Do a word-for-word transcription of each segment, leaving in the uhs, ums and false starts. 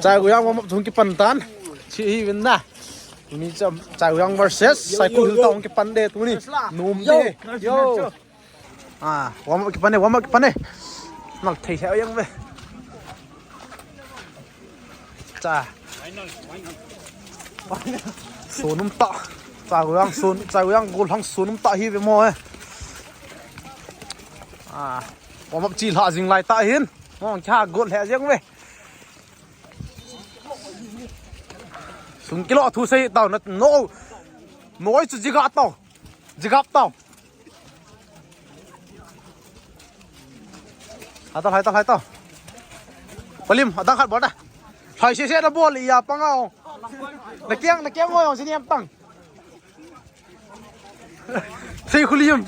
Chai Guyang warm up chung kipan tan. Chi hi win na. Tuni cha Chai Guyang versus Saikul Hill Town kipan de tuni. Nom de. Yo. Ah, warm up kipan de, warm up kipan de. Nal thei he yang ve. Cha. Sunum ta. Chai Guyang sun, Chai Guyang gol hang sunum ta hi ve mo e. Ah, warm up chi lha jing lai ta hin. Mo kya gol he jeng ve. Sung kilo thu sei tau na no. Noi chu jiga tau. Jigap tau. Hai tau, hai tau, hai tau. Palim, adang khat bol ta. Hai se se na bol iya pang au. Na kiang, na kiang ngoi ong sini em tang. Sei khulim.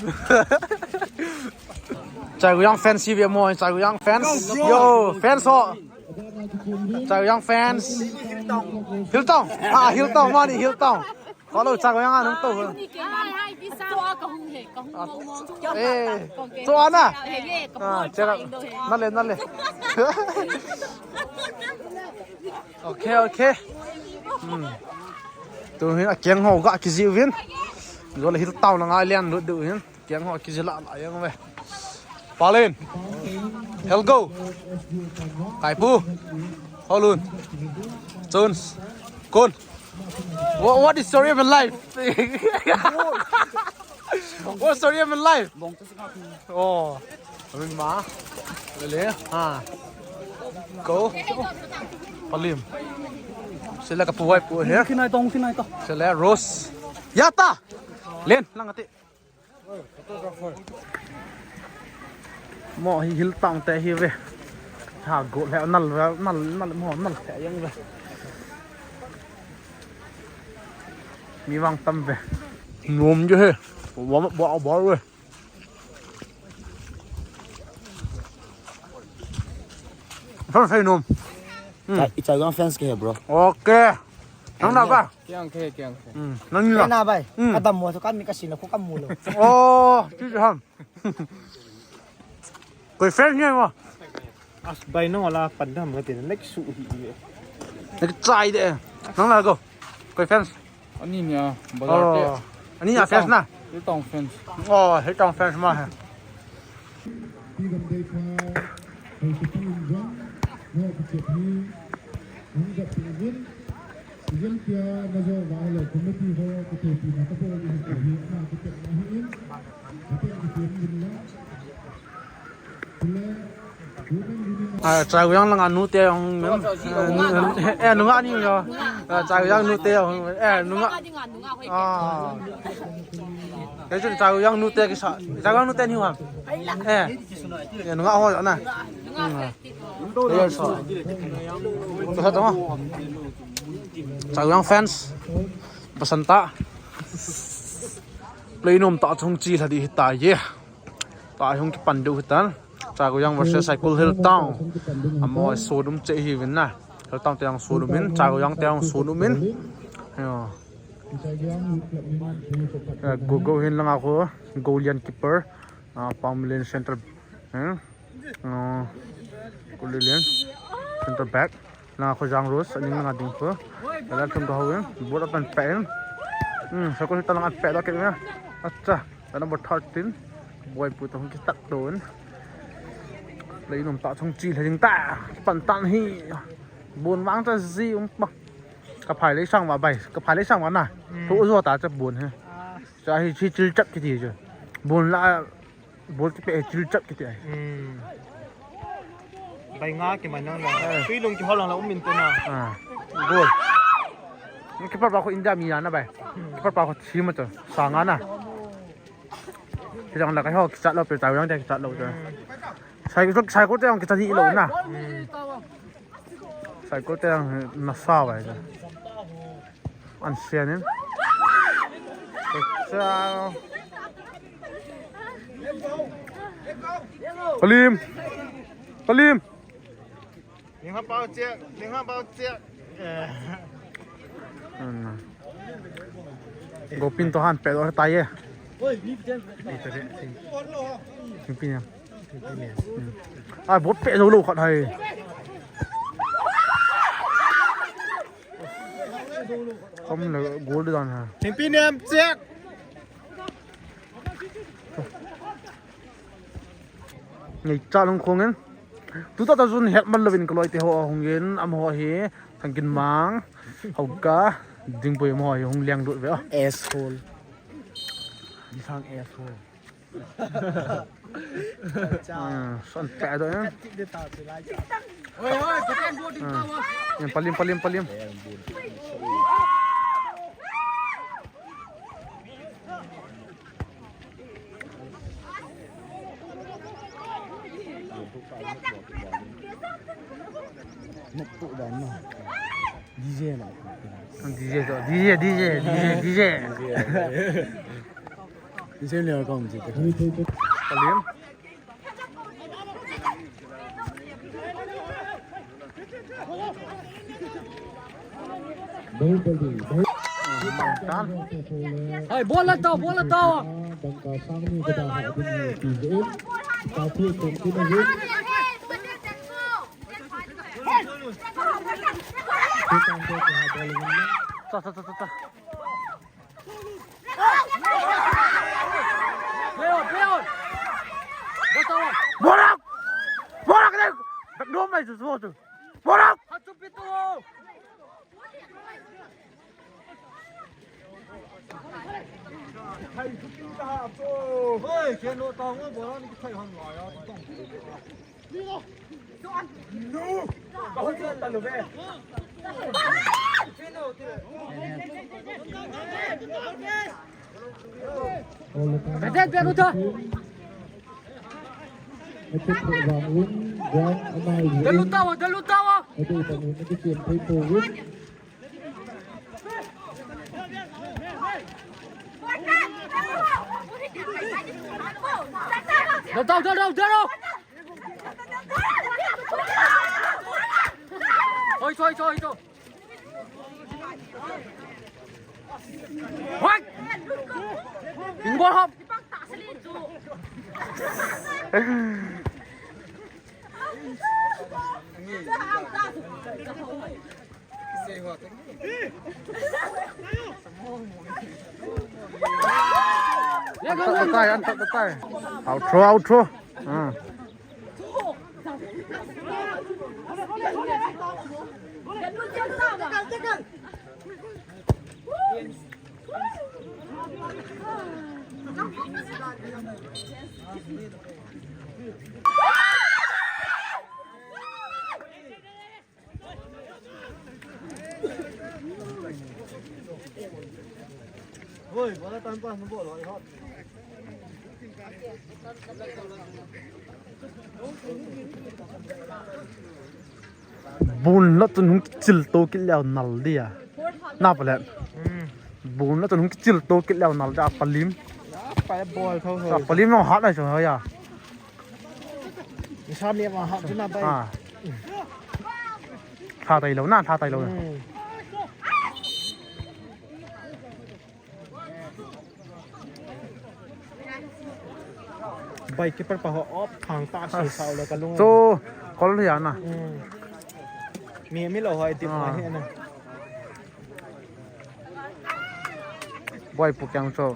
Chai Guyang fans si ve mo, Chai Guyang fans. Yo, fans ho. Chai Guyang fans. Hill Town. Ah, Hill Town, mani Hill Town. Kalo Chai Guyang anung to. Hai, hai, bisa. Tua kahung he, kahung mo mo. Eh, tua na. Eh, ye, kahung. Ah, check out. Nale, nale. Okay, okay. Hmm. Tu hin akeng ho ga kijiu vin. Jole Hill Town la ngai lian lut du hin. Keng ho kiji la la yang ve. Palin. Helgo. Kaipu. Holun. Jones. Kun. What, what is story of your life? What story of your life? Oh. Amin ma. Lele. Ha. Go. Palim. Sila ka puwai pu he. Kinai tong, kinai tong. Sila Rose. Yata. Len, lang ati. Mo hi Hill Town te hi ve. Ha go le nal ve, nal, nal mo, nal te yang ve. Mi vang tam ve. Nom je he. Wa, wa, wa ve. Fans sei nom. Hmm. Chai, Chai Guyang fans ke he, bro. Okay. Nang na ba? Kiang ke, kiang ke. Hmm. Nang ni la. Kena bai. Hmm. Kadam mo to kan mi kasina ko kamulo. Oh, ti ham. Koi fans ni mo. As bai no la padam ka tin like su hi. Like chai de. Nang la go. Koi fans. Ani nia, bazar te. Oh. Ani nia fans na? Hill Town fans. Oh, Hill Town fans ma he. Ah, Chai Guyang langa nu te hung mem. Ah, nu, eh, nunga ni yo. Ah, Chai Guyang nu te hung, eh, nunga. Ah. Kei chun Chai Guyang nu te kisa. Chai Guyang nu te ni hung. Eh. Eh, nunga ho na. Hmm. Yes, so. Chai Guyang fans. Pasanta. Play nom ta chung chi lha di hita ye. Ta hung kipan diu hitan. Chai Guyang versus Saikul Hill Town. Amo sodum che hi vin na. Hill Town te hung sodum in, Chai Guyang te hung sodum in. Yo. Eh, go, go hin langa ko, go lian keeper. Ah, Pamlin center. Eh? Ah, Kulilin. Center back. Langa ko Jang Rose, aning langa ding ko. Langa tum ko hawin. Bot apan pen. Hmm, Saikul Hill Town langa pe da ke na. Acha. Number thirteen. Boy pu to hung kitat don. Play nom ta chung chi lha ding ta. Pan tan hi. Bun vang ta ji um pa. Ka phai lei sang va bai. Ka phai lei sang va na. Hmm. Thu zo ta cha bun he. Ah. Cha hi chi chil chap kiti chu. Bun la bul ti pe chil chap kiti ai. Hmm. Bai nga ki man nang la. Eh. Tui lung ki hol lang la um min te na. Ah. Goal. Keeper pa ko India mi ya na bai. Hmm. Keeper pa ko chi ma to. Sa nga na. Ki jang la ka ho ki chat lo pe ta yang te ki chat lo to. Hmm. Sai ko, sai ko te yang ki chat hi lo na. Hmm. Saikul te ang nasa bai ka. An sian in. Chao. Palim. Palim. Ning ha pau che, ning ha pau che. Eh. An. Gopin to han pe lo ta ye. Pi te. Pi te. Pi te. Ai, bot pe lo lo khat hai. Kom le goal dan ha. Thingpi nem, check. Ngaicha Lungkhong in. Tuta ta chun het man louvin ka loite ho ahung in, amaho hi Thangkinmang, Haokip, Dingpui amaho hi hung lenglut uve. Asshole. Disang asshole. Ah, son peh doh, eh. Oi, oi, palim, palim, palim. Nagpo ba, no? D J na. D J to, D J, D J, D J, D J. D J ni kong si. Palim. Bahubali, Bahubali. Hai, ball la tao, ball la tao. Bangka sang ni ka da ha din ni ti je. Ka thi ko ki na ji. Ki tang ko ha ball ni. Ta, ta, ta, ta, ta. Player, player. Borak! Borak deh! Dom mai tu semua tu. Borak! Satu pintu. Hei, keno tang borak ni thai hang lai a. Kadet, biar udah. Dalu tawa, dalu tawa. Dalu, dalu, dalu, dalu. Hoi, hoi, hoi, hoi. Hoi. Ingbol hop. An thot tai, an thot tai. Out throw, out throw. Ah. Bun la chun hung kichil to kit leu nal dia. Na pale. Bun la chun hung kichil to kit leu nal dia palim. Pa bol tho tho. Palim no hat na chu ya. Sa mi ma hat chu na bai. Ah. Tha tai lo na, tha tai lo na. Hmm. Bai keeper pa ho op thang ta si sao le ka lung. Chu kol hi ana. Hmm. Mi mi lo hoi tip na hi ana. Bai pu kyang chu.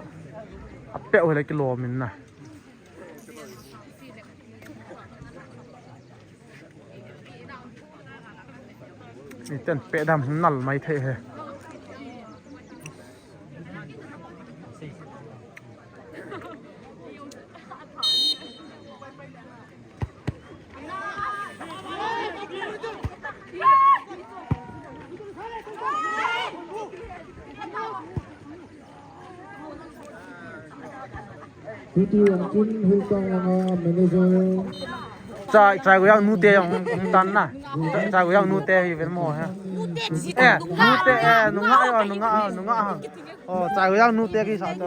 Apeu hi le kilo min na. Iten pe dam nal mai thei he. Chai, chai guyang nute jong hung tan na. Chai guyang nute hi ven mo ha. Eh, nute, eh, nunga, nunga, nunga. Oh, chai guyang nute kisa to.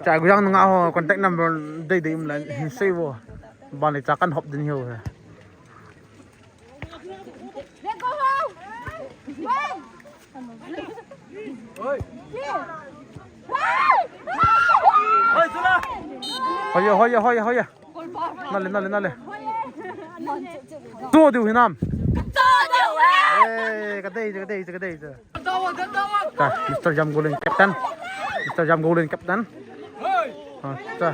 Chai guyang nunga ho contact number dei dei um la hin sei vo. Ban le cha kan hop din hiu he. Hoya, hoya, hoya, hoya. Nale, nale, nale. Cho diu hinam. Cho diu he. Eh, ka dei, ka dei, ka dei. Ta, Mister Jamgolin captain. Mister Jamgolin captain. Ha, ta.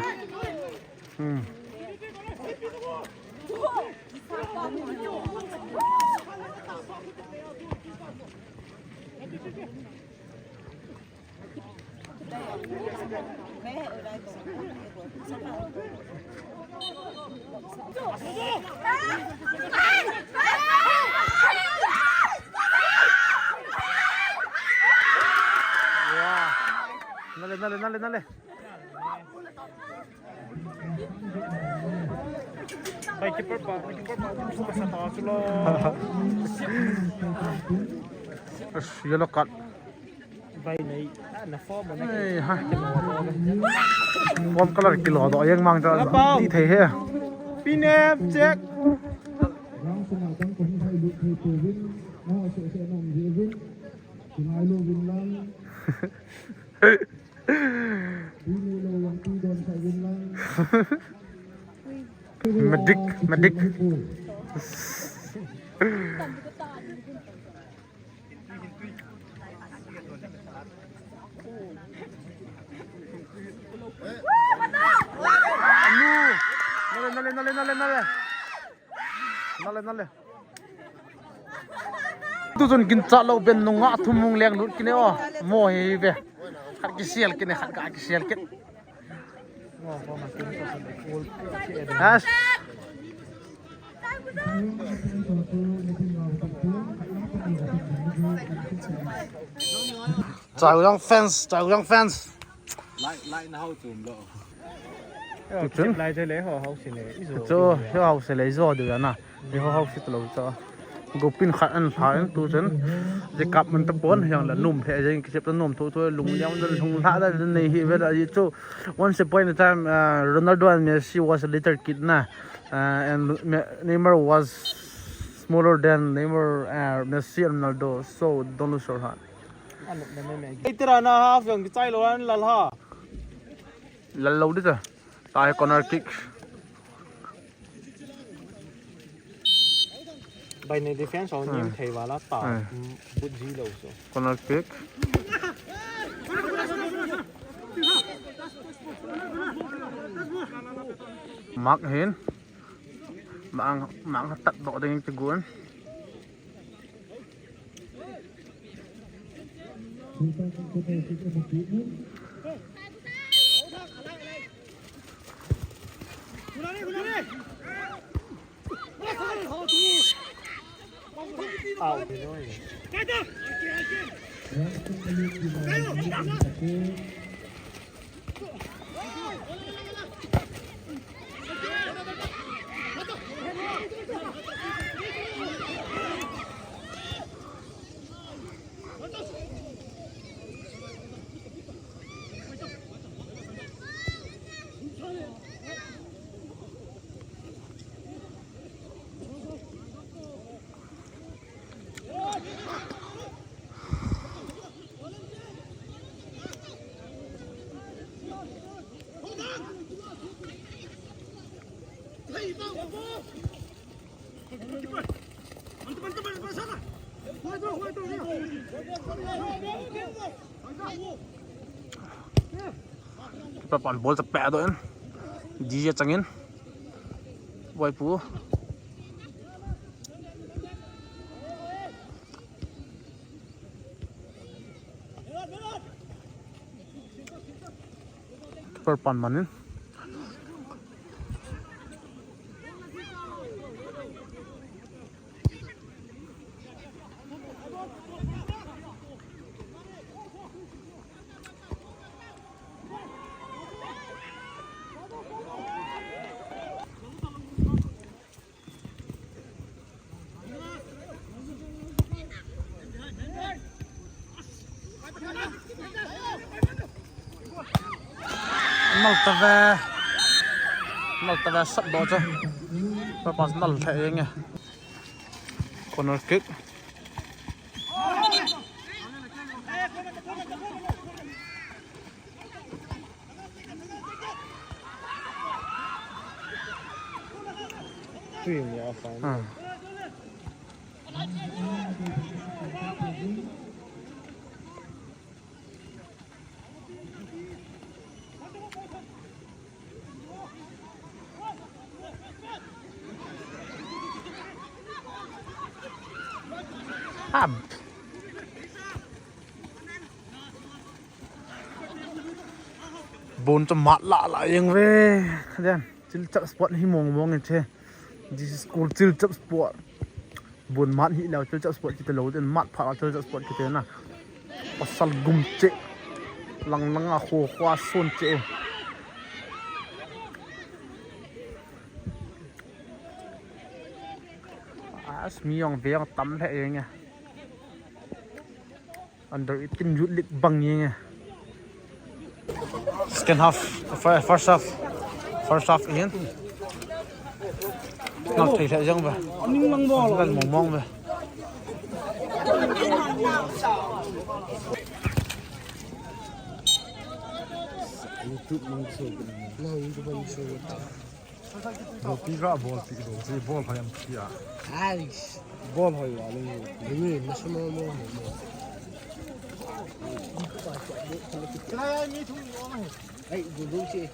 Hmm. Nale, nale, nale, nale. Bai, keeper pa, keeper pa, tu sa ta chu lo. Yellow card. Bai nei, na form na. Ei ha. Form color kilo do, yang mang cha. Di thei he. Pinem check. Medic, medic. Nale, nale, nale, nale, nale. Nale, nale. Tu chun kin cha lo ben nunga thum hung leng lut kine o. Mo hi ve. Khat kisel kine, khat ka kisel kit. As. Chao Young fans, Chao Young fans. Lai, lai na hau chum lo. Tu chun. Lai te le ho hau si le, i zo. Chu, ho hau si le, i zo diu na. Ni ho hau si lo chu. Go pin khat an hla in tu chun. Je kap man ta pon, yang la num he, je ki sep ta num thu thu, lung liam da, lung hla da, nei hi ve da, i chu. Once upon a time, uh, Ronaldo and Messi was a little kid na. Uh, and Me-, Neymar was smaller than Neymar, uh, Messi and Ronaldo. So don't lose your heart. Ei, tira na half jong kichai lo an lal ha. Lal lo di ta. Tai corner kick. Bai nei defense ho nim thei vala ta. Hmm. But ji lo so. Corner kick. Mark hin. Mang, mang tat do ding ti gun. Papan bol sa pado yan. Di siya changin. Wai pu. Keeper pan manin. Nal ta ve. Nal ta ve sat do chu. Papas nal the enge. Corner kick. Green, yeah, fine. Ah. Ab. Bon chu mat lah lah jeng ve. Then, Chilchap Sport hi mong mong e che. This is called Chilchap Sport. Bon mat hi lou Chilchap Sport kiti lou, then mat pha Chilchap Sport kiti na. Pasal gum che. Lang lang a kho kho a son che. As mi jong ve jong tam lheh jeng e. Under eighteen Youth League bang jeng e. Second half, fir-, first half, first half in. Nal thei lheh jeng ve. Nal mong mong ve. YouTube mang so. Mang YouTube mang so. Bol pi ga bol pi do, je bol hoi am pi a. Ai, bol hoi wa le. Ni, na so mo mo mo. Ai, du du che.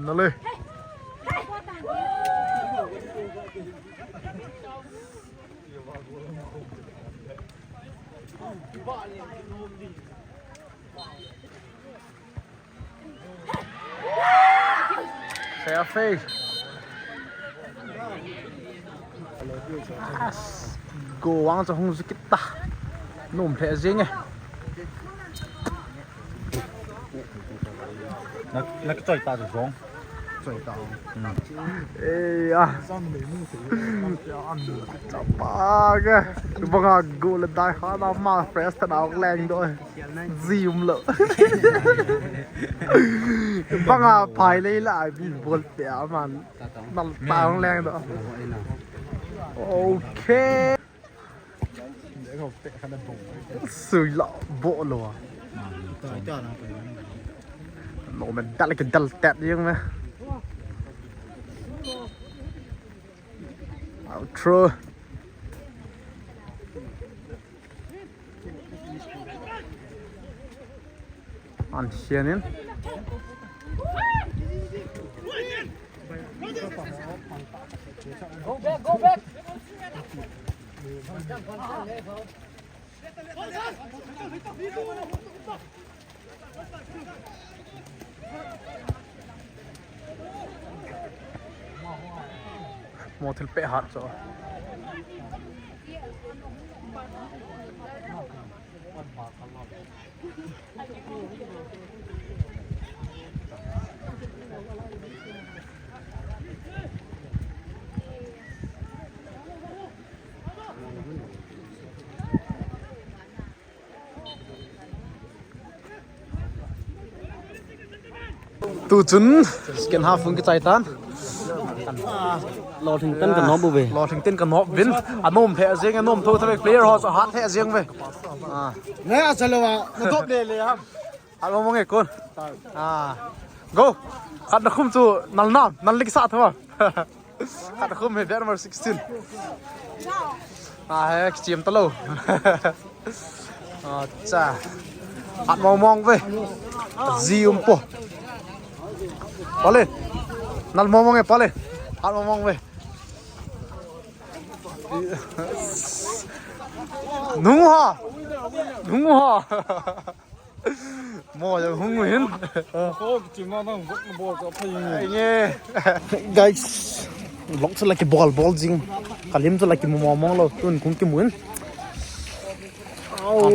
Nale. Fair face. As, go wang cha hung zikit ta. Nom lheh jeng e. Na, na ka choi ta chu jong. Choi ta. Hmm. Eh, ah. Chapa ke. Banga go le dai ha na ma fresh ta na leng do. Zium lo. Banga phai le la ai bi bol pe a man. Nal ta leng do. Okay. Sui la bo lo a. No me dal ke dal tat jeng me. Outro. An hian in. Go back, go back. Mo thil pe hat cho. Tu chun second half hung kichai tan. Lolhing ten ka nop uve. Lolhing ten ka nop uvin. Anom lheh jeng, anom tho tho ve, player ho chu hat lheh jeng ve. Ah. Ne a chalo a, na dop le le ham. Hat mong mong e kon. Ah. Go. Khat na khum chu nal nam, nal lik sa tho. Khat na khum he, number sixteen. Ah, he, kichim ta lo. Acha. Hat mong mong ve. Ji um po. Pale. Nal mong mong e, pale. Hat mong mong ve. Nung ha. Nung ha. Mo jong hung hin. Ko kichima nang bol ka phai nge. Guys, vlog chu la kibol bol jing. Kalim chu la kimu mong mong lou. Tun kung kimu in.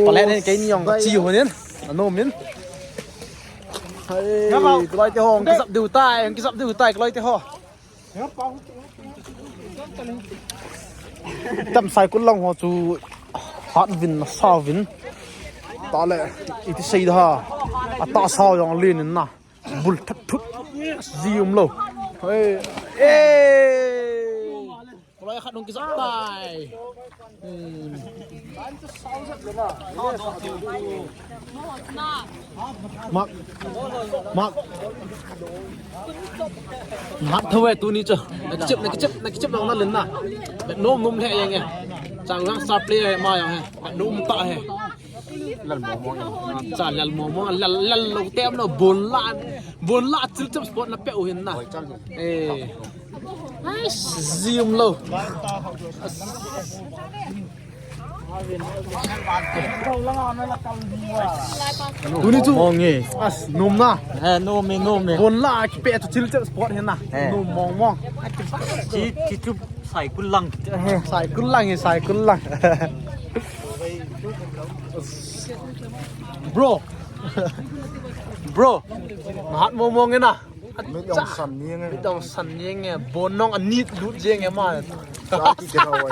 Palet in keini jong kachi hon in. Anom in. Hai, kaloi te ho, kisap diu tai, kisap diu tai, kaloi te ho. Tam Saikul lang ho chu hat vin, nasa vin. Tale, iti sei da. Ata sao jong len in na. Bul that thut. Ji umlou. Hey. Hey. Kaloi khat hung kisap tai. Hmm. Mak. Mak. Mat thou e tuni chu. Na kichep, na kichep, na kichep lang na len na. Nom nom le jeng e. Chang lang star player he ma jong he. Nom ta he. Lal mo mo. Cha lal mo mo, lal, lal lou tem lou, bon la, bon la chil chep spot na pe u hin na. Eh. Ai, ji umlou. Tuni chu. Mong e. As, nom na. Eh, nom e, nom e. Bon la kipe chu chil chep spot hin na. Eh. Nom mong mong. Chi, chi chu Saikul lang. Eh, Saikul lang, eh, Saikul lang. Bro. Bro. Hat mong mong e na. Mit jong san ni nge. Mit jong san ni nge. Bon nong anit lut jeng e ma. Lai ki thau ai.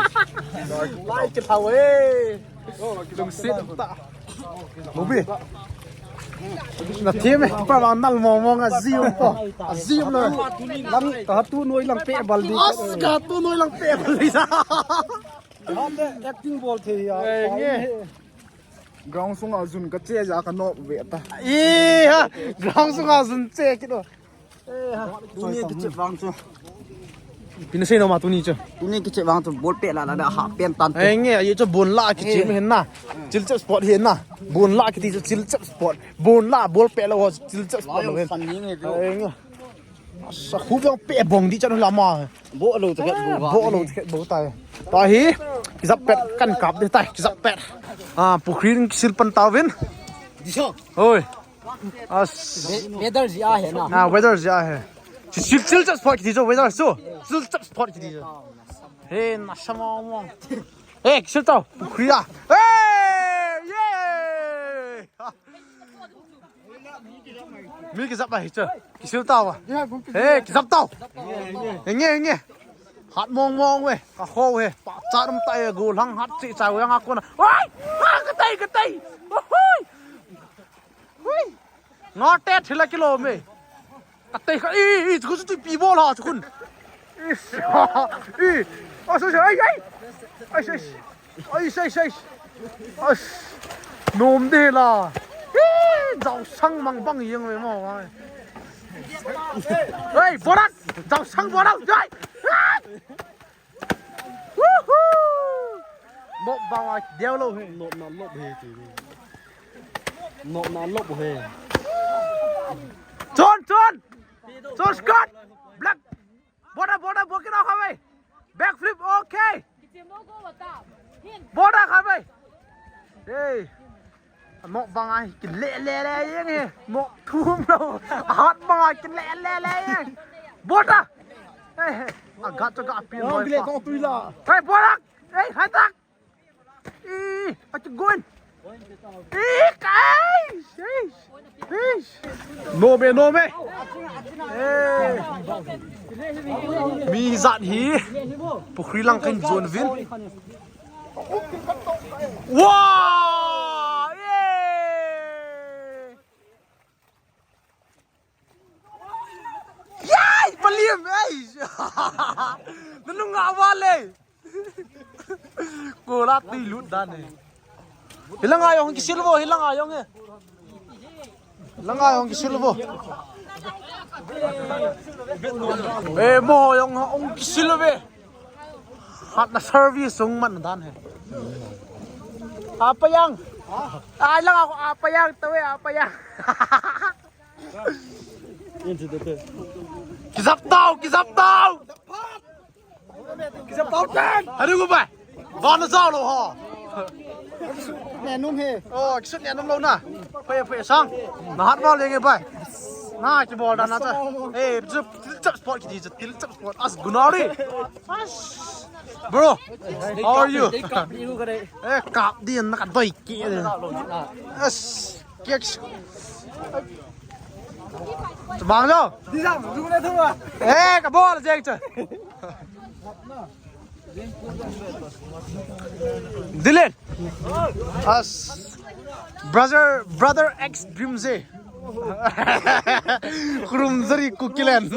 Lai ki thau ai. Lungset ta. Mubi. Na thiem e, pa vang nal mong mong a ji um po. A ji um lo. Lang ka tu noi lang pe bal di. As ka tu noi lang pe bal di. Han de acting bol thei a. Eh, nge. Ground sunga jun ka che ja ka nop ve ta. E ha, ground sunga jun che kit o. Tuni kichep vang chu. Ipi na sei nom a tuni chu. Tuni kichep vang chu bol pet la la da ha pen tan. Ai nge, ai chu bon la kichep hin na. Chil chep spot hin na. Bon la kiti chu chil chep spot. Bon la bol pet lou chil chep spot lou hin. San ni nge. Ai nge. Sa khu jong pe bong di chan la ma. Bo lo ta bo. Bo lo ta bo tai. Ta hi. Kizap pet kan kap de tai. Kizap pet. Ah, pukhri sil pan tauvin. Di so. Oi. As. Weather ji a he na. Ah, weather ji a he. Sil, sil chap spot kiti jo weather so. Sil chap spot kiti jo. He, na sama mo. He, kisil tau. Pukhri a. He, ye. Mi kizap a hi cha. Kisil tau a. He, kizap tau. He nge, he nge. Hat mong mong ve. Ka ho he. Pa cha ram tai go lang hat chi cha ve nga kona. Oi! Ah, ka tai, ka tai. Oi! Hui! Nga te thila kilo me. Ka te kha, i, i, chu chu pi bol ha chu khun. I, i. Ai, ai, ai. Ai, ai. Ai, ai, ai. Ai. Nom de la. I, jao sang mang bang yang me mo. Ai. Hey, Borat, jao sang Borat. Ai. Woohoo! Nop vang a deu lou he. Nop na lop he ti. Nop na lop he. Chon, chon. Chon Scott. Black. Boda, boda, boda kit a kha ve. Backflip, okay. Boda kha ve. Hey. Nok bang ai, kin le le le yang he. Nok thum lo. Hat bang ai, kin le le le yang. Bota. Hey, hey. Agat to ga pin. Hey, bota. Hey, hai tak. Ih, achu gun. Ih, kai. Hey. Hey. No me, no me. Hey. Mi jat hi. Pukhri lang kan jon vin. Wow! Yay! Yay! Paliam, ei! Nanung nga wale. Kola ti lut dan e. Hilang ayong kisil bo, hilang ayong e. Langa jong kisil vo. Eh, mo jong ong kisil ve. Hat na service jong man dan he. Apa yang? Ai, langa ko apa yang, tahu ya, apa yang? Kizap tau, kizap tau. Kisut ne num he. Hari ko bai. Vana jao lo ho. Ne num he. Oh, kisut ne num lo na. Phe, phe, sang. Na hat bol lenge bai. Na kibol dan na cha. Eh, ju, til chap sport kiti, ju til chap sport. As gunari. As. Bro, how are you? Eh, kap di na ka doi ki. As. Kicks. Bang jo. Eh, ka bol jeng cha. Dylan. As brother, brother ex Dream Z. Krum Zari Kukilen.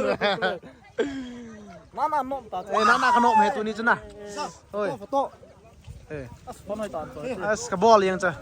Nana nom ta. Eh, nana ka nom he tuni chu na. Oi. Foto. Eh. As ka bol jeng cha.